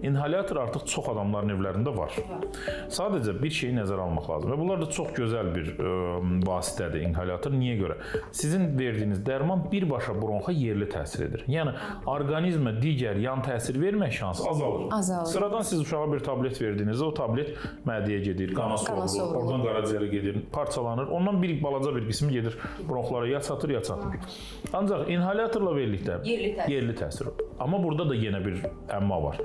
İnhalyator artıq çox adamların evlərində var. Sadəcə bir şeyi nəzərə almaq lazım. Və bunlar da çox gözəl bir vasitədir inhalyator. Niyə görə? Sizin verdiyiniz dərman birbaşa bronxa yerli təsir edir. Yəni orqanizmə digər yan təsir vermək şansı azalır. Azalır. Sıradan siz uşağa bir tablet verdiyinizdə o tablet mədəyə gedir, qana sorulur, oradan qaraciyərə gedir, parçalanır. Ondan bir balaca bir qismi gedir bronxlara ya çatır, ya çatmır. Ancaq inhalyatorla verdikdə Yerli təsir. yerli təsir. Amma burada da yenə bir əmma var.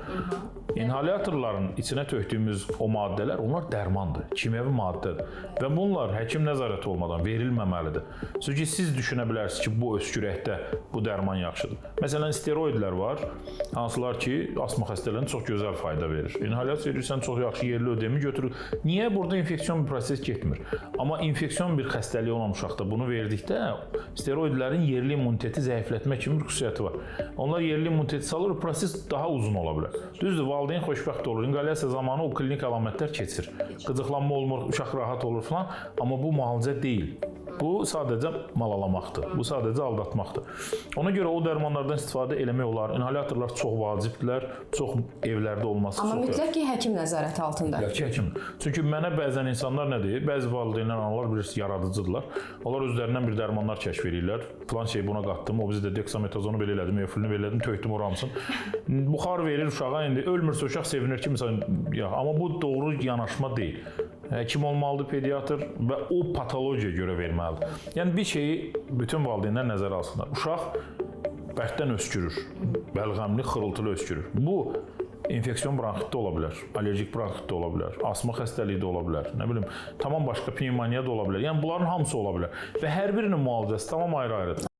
İnhalyatorların içinə tökdüyümüz o maddələr, onlar dərmandır, kimyəvi maddədir. Və bunlar həkim nəzarəti olmadan verilməməlidir. Çünki siz düşünə bilərsiniz ki, bu öskürəkdə bu dərman yaxşıdır. Məsələn, steroidlər var, hansılar ki, astma xəstələrinin çox gözəl fayda verir. İnhalyasiya edirsən, çox yaxşı yerli ödemi götürür. Niyə burada infeksion bir proses getmir? Amma infeksion bir xəstəliyi olan uşaqda bunu verdikdə steroidlərin yerli immuniteti zəiflətmə kimi bir xüsusiyyəti var. Onlar yerli immuniteti salır, proses daha uzun ola bilər. Düzdür, valideyn xoşbəxt olur. İnhalyasiya zamanı o klinik əlamətlər keçir. Qıcıqlanma olmur, uşaq rahat olur falan, amma bu müalicə deyil. Bu sadəcə malalamaqdır. Bu sadəcə aldatmaqdır. Ona görə o dərmanlardan istifadə eləmək olar. İnhalyatorlar çox vacibdirlər, çox evlərdə olması Amma çox mütləq ki, həkim nəzarəti altında. Mütləq ki, həkim. Çünki mənə bəzən insanlar nə deyir? Bəzi valideynlər, analar bilirsiniz, yaradıcıdırlar. Onlar özlərindən bir dərmanlar kəşf eləyirlər. Filan şeyi buna qatdım, o bizi də deksametazonu belə elədim, eflini belə elədim, tökdüm oramsın. Buxar verir uşağa indi ölmürsə uşaq sevinir ki, məsələn, ya, amma bu doğru yanaşma deyil. Həkim olmalıdır pediatr və o patologiyaya görə verməlidir. Yəni bir şeyi bütün valideynlər nəzərə alsınlar. Uşaq bərkdən öskürür. Bəlğəmli, xırıltılı öskürür. Bu infeksion bronxit də ola bilər, allergik bronxit də ola bilər, asma xəstəliyi də ola bilər, nə bilim, tamam başqa pnevmoniya da ola bilər. Yəni bunların hamısı ola bilər və hər birinin müalicəsi tamam ayrı-ayrıdır.